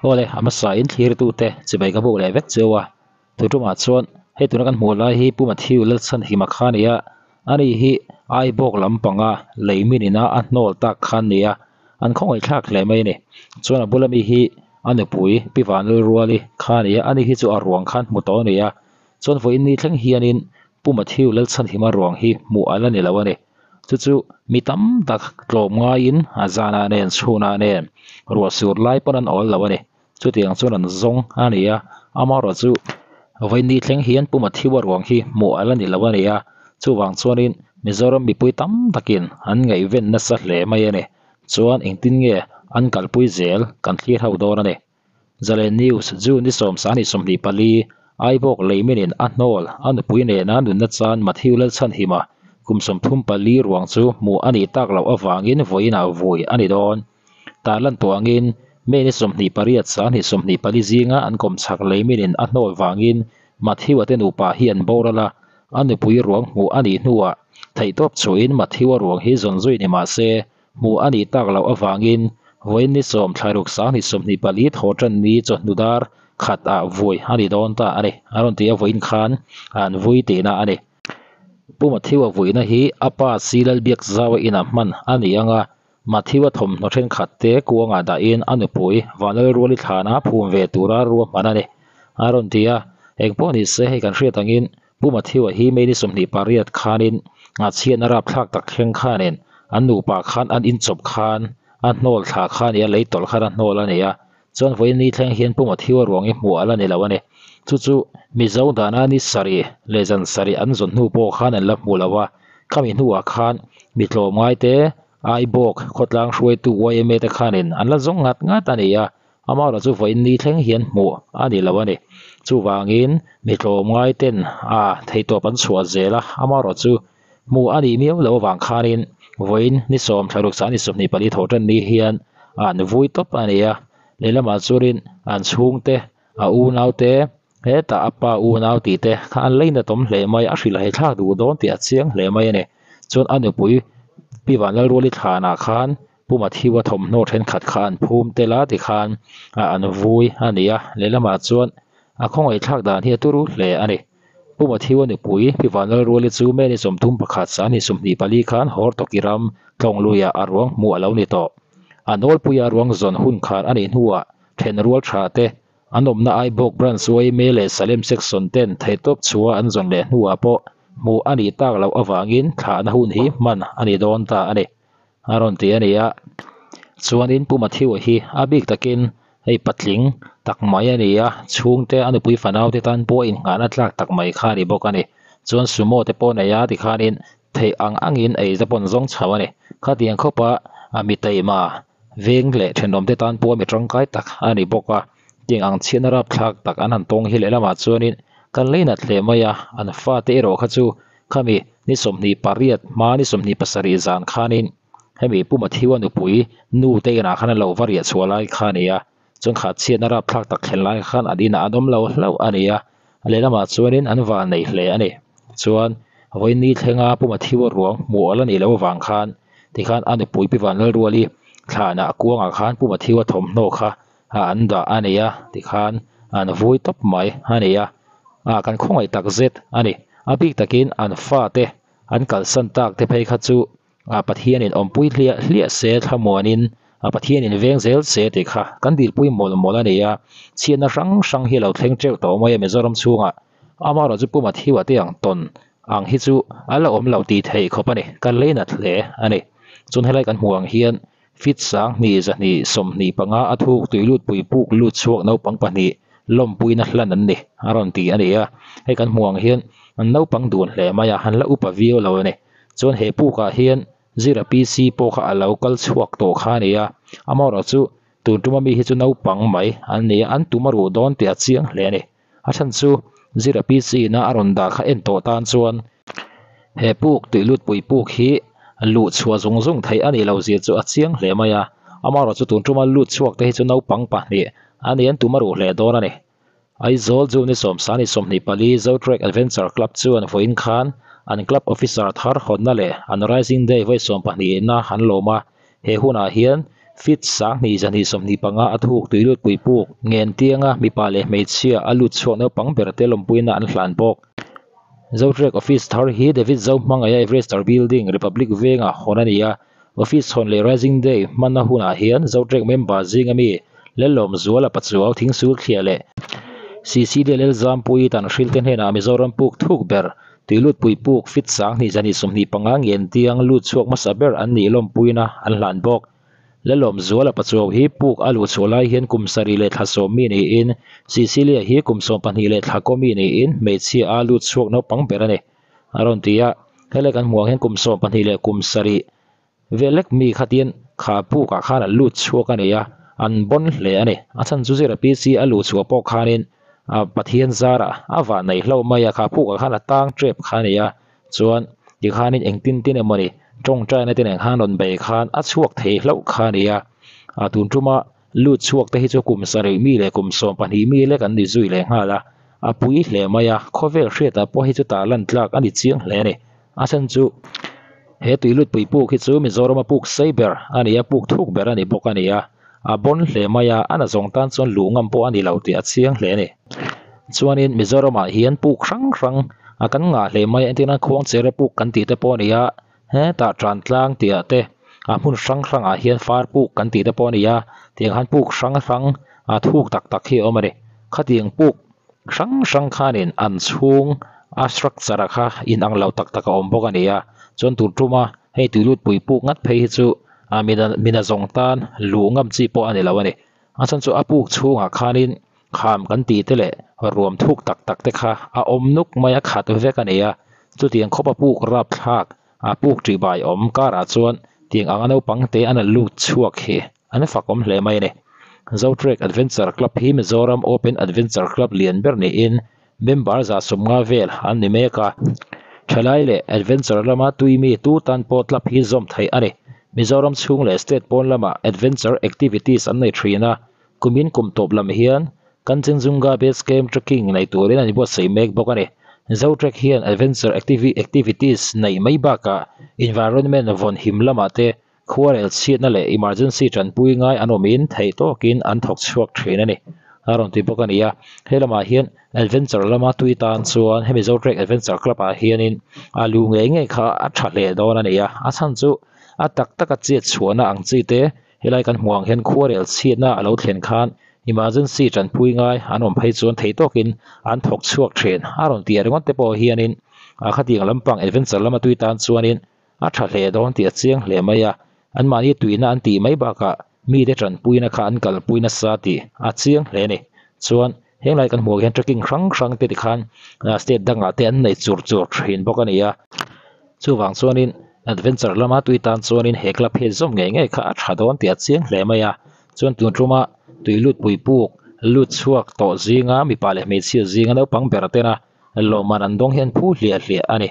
Awle a hmasa in thlirtute chibai ka buk leh vek cheu a, thu tumah chuan hei tuna kan hmuh lai hi Pu Matthew Lalchhanhima kha a ni a, ani hi Aibawk lampanga lei min ina a hnawl tak kha a ni a, an khawngaihthlak hle mai a ni. Chuan a bula mi hi a nupui Pi Vanlalruali kha a ni a, ani hi chu a ruang khan hmu tawh a ni a, chuan vawiin ni thleng hianin Pu Matthew Lalchhanhima ruang hi hmuh a la ni lo a ni. Chu chu mi tam tak tlawm ngaiin a zanah nen chhunah nen ruah sur lai pawn an awl lo a ni. Chutiang chuan an zawng a ni a, amaherawh chu vawiin thleng hian Pu Matthew-a ruang hi hmuh a la ni lo a ni a, chuvang chuanin Mizoram mipui tam takin an ngaihven nasa hle mai a ni. Chuan engtin nge an kalpui zel kan thlir ho dawn a ni. Zalen News, June ni sawmsani 24, Aibawk Leiminin a hnawl a nupui nena nunna chan Matthew Lalchhanhima kum 34 ruang chu hmuh a nih tak loh avangin vawiinah vui a ni dawn. Tarlan tawh angin May ni 28 sahnih 24 zinga an kawmchhak Leiminin a hnawl vangin Matthew-a te nupa hi an boral a, a nupui ruang hmuh a nih hnuah theihtawp chhuahin Matthew-a ruang hi zawn zui ni mah se Hmuh a nih tak loh avangin vawiin ni sawm thlairuk sanghnih 24 thaw tan ni chawhnu dar khat ah vui a ni dawn ta a ni. A rawn ti a vawiin khan an vui tihna a ni. Pu Matthew-a vuina hi a pa Silal Biakzaua inah hman a ni ang a, Matthew-a thawmhnaw thenkhat te kuangah dahin a nupui Vanlalruali thlana phum ve tura ruahman a ni. A rawn ti a, engpawh ni se hei kan hriat angin Pu Matthew-a hi May ni 28 khanin chhiatna rapthlak tak thleng khanin an nupa khan an inchawp khan a hnawl thla kha a ni a, lei tawlh khan a hnawl a ni a. Chuan vawiin ni thleng hian Pu Matthew-a ruang hi hmuh a la ni lo a ni. Chu chu Mizo dana ni sarih leh zan sarih an zawn hnu pawh khan an la hmu lo a. Khami hnuah khan mi tlawmngaite Aibawk khawtlang hruaitu yma te khanin an la zawng ngat ngat a ni a. Amaherawh chu vawiin ni thleng hian hmuh a ni lo a ni. Chuvangin mi tlawmngai ten a theihtawp an chhuah zel a, amaherawh chu hmuh a nih miau loh avang khanin vawiin ni sawm thla ruk sahni 24 thaw tan ni hian an vui tawp a ni a. Lehlamah chuanin an chhungte, a unaute, hetah a pa unau tih te kha an leinatawm hle mai, a hrilh haithlak duh dawn tih a chiang hle mai a ni. Chuan a nupui Pi Vanlalruali thlanah khan Pu Matthew-a thawmhnaw thenkhat kha an phum tel a tikhan an vui a ni a, lehlamah chuan a khawngaihthlak dan hi a turu hle a ni. Pu Matthew-a nupui Pi Vanlalruali chu May ni 31 sahni 24 khan Hawrtawki ram Tlawngluiah a ruang hmuh a lo ni tawh. A nawlpuia ruang zawn hun khar a nih hnuah thenrual tha te an awmna Aibawk Branch yma leh Salem Section ten theihtawp chhuah an zawn leh hnuah pawh hmuh a nih tak loh avangin thlahna hun hi hman a ni dawn ta a ni. A rawn ti a ni a, chuanin Pu Matthew-a hi a bik takin hei patling tak mai a ni a, chhungte a nupui fanau te tan pawh innghahna tlak tak mai kha a ni bawk a ni. Chuan sumo te pawh nei a tikhanin theih ang angin ei te pawh an zawng chho a ni. Khatiang khawpa a mi taima veng leh thenawm te tan pawh mi tangkai tak a ni bawk a, tiang ang chhiatna rapthlak tak an han tawng hi lehlamah chuanin kan leinat hle mai a, an fate erawh kha chu Khami ni 28 hma ni 27 zan khanin hemi Pu Matthew-a nupui nu te inah khan a lo va riah chhuah lai kha a ni a, chuan kha chhiatna rapthlak tak thlen lai khan an inah an awm lo hlauh a ni a, lehlamah chuanin an van nei hle a ni. Chuan vawiin ni thlenga Pu Matthew-a ruang hmuh a la nih loh avang khan tikhan a nupui Pi Vanlalruali thlanah kuangah khan Pu Matthew-a thawmhnaw kha an dah a ni a, tikhan an vui tawp mai a ni a, ah kan khawngaih tak zet a ni. A bik takin an fate an kalsan tak te phei kha chu ah Pathianin awmpui hliah hliah se thlamuanin ah Pathianin veng zel se tih kha kan dilpui mawlh mawlh a ni a, chhiatna hrang hrang hi a lo thleng teuh tawh mai a Mizoram chhungah. Amaherawh chu Pu Matthew-a te ang tawn ang hi chu a la awm lo tih theih khawp a ni, kan leinat hle a ni. Chuan helai kan hmuh ang hian Fit 10,000 125 a thuk tui lut pui puk lut chhuak naupang pahnih lawmpuina hlan an ni a rawn ti a ni a, hei kan hmuh ang hian an naupang dun hle mai a, an la upa viau lo a ni. Chuan he pukah hian Zira PC pawh kha a lo kal chhuak tawh kha a ni a, amaherawh chu tun tuma mi hi chu naupang mai an ni a, an tum a ruh dawn tih a chiang hle a ni. A chhan chu Zira PC ina a rawn dah kha en tawh tan chuan he puk tui lut pui puk hi luh chhuah zung zung theih a nih loh zia chu a chiang hle mai a, amaherawh chu tun tuma lut chhuak te hi chu naupang pahnih a ni an tum a ruh hle dawn a ni. Aizawl June ni sawmsani 24 Zotrek Adventure Club chuan vawiin khan an club officer thar hawnna leh an Rising Day vawi 12 na an lawm a, he hunah hian Feet 20 125 a thuk tuilut pui puk ngen tianga mipa leh hmeichhia a lut chhuak naupang ber te lawmpuina an hlan bawk. Zotrek office thar hi David Zohmangaia Everester building Republic vengah hawn a ni a, office hawn leh Rising Day hmanna hunah hian Zotrek member zinga mi Lallawmzuala Pachuau Thingsul Thliah leh CCD Lalzampuii Tanhril te hnenah Mizoram puk thuk ber tuilut pui puk feet 20 125 ngen tiang lut chhuak hmasa ber an nih lawmpuina an hlan bawk. Lallawmzuala Pachuau hi puk a luh chhuah lai hian kum sarih leh thla sawm mi niin Cecilia hi kum 12 leh thla kaw mi niin hmeichhia a lut chhuak naupang ber a ni. A rawn ti a, helai kan hmuh ang hian kum 12 leh kum sarih velek mi khatian kha pukah khan an lut chhuak a ni a, an bawn hle a ni. A chhan chu zira PC a luh chhuah pawh khanin a Pathian zarah a van nei hlauh mai a, kha pukah khan a tang tep kha a ni a, chuan tikhanin engtin tin emawni tawngtaina te nen khan rawn bei khan a chhuak thei hlauh kha a ni a, a tun tuma lut chhuak te hi chu kum sarih mi leh kum 12 mi lek an ni zui leh nghal a, a pui hle mai a, khawvel hriatah pawh hi chu tah lan tlak a ni chiang hle a ni. A chhan chu he tuilut pui puk hi chu Mizoram a puk sei ber a ni a, puk thuk ber a ni bawk a ni a, a bawn hle mai a, a na zawng tan chuan luh ngam pawh a ni lo tih a chiang hle a ni. Chuanin Mizoramah hian puk hrang hrang a kan ngah hle mai a, entirna Khuangchera puk kan tih te pawh a ni a, hetah tan tlang tih ah te a hmun hrang hrangah hian far puk kan tih te pawh a ni a, tiang khan puk hrang hrang a thuk tak tak hi a awm a ni. Khatiang puk hrang hrang khanin an chhung a structure ah kha inang lo tak tak a awm bawk a ni a, chuan tur tuma hei tuilut pui puk ngat phei hi chu a mina mina zawng tan luh ngam chi pawh a ni lo a ni. A chhan chu a puk chhungah khanin kham kan tih te leh ruam thuk tak tak te kha a awm nuk mai a khat vek a ni a, chutiang khawp a puk rapthlak a puk tih bai awm karah chuan tiang anga naupang te an lut chhuak hi an fak awm hle mai a ni. Zotrek Adventure Club hi Mizoram Open Adventure Club lian ber niin member za sawmnga vel an ni mek a, thalai leh adventure lama tui mi tu tan pawh club hi zawm theih a ni. Mizoram chhung leh state pawn lamah adventure activities an nei thin a, kumin kum tawp lam hian Kanchenjunga Base Camp trekking nei turin an inbuatsaih mek bawk a ni. Zotrek hian adventure activities neih mai bakah environment vawn him lamah te khuarel chhiatna leh emergency tanpui ngai an awmin theih tawkin an thawk chhuak thin a ni. A rawn ti bawk a ni a, he lamah hian adventure lama tui tan chuan hemi Zotrek Adventure Club ah hianin a lu ngei ngei kha a tha hle dawn a ni a, a chhan chu a tak taka chet chhuahna ang chi te Helai kan hmuh ang hian khuarel chhiatna a lo thlen khan emergency tanpui ngai an awm phei chuan thei tawkin an thawk chhuak thin. A rawn tih ringawt te pawh hianin a khatiang lampang adventure lama tui tan chuanin a tha hle dawn tih a chiang hle mai a, anmahni tuina an tih mai bakah mite tanpuina kha an kalpui nasa tih a chiang hle a ni. Chuan henglai kan hmuh ang hian trekking hrang hrang te tikhan state dangah te an nei chur chur thin bawk a ni a. Chuvang chuanin adventure lama tui tan chuanin he club hi zawm ngei ngei kha a tha dawn tih a chiang hle mai a, chuan tun tuma tui lut pui puk lut chhuak tawh zinga mipa leh hmeichhia zinga naupang ber tena lawmman an dawng hian phu hliah hliah a ni.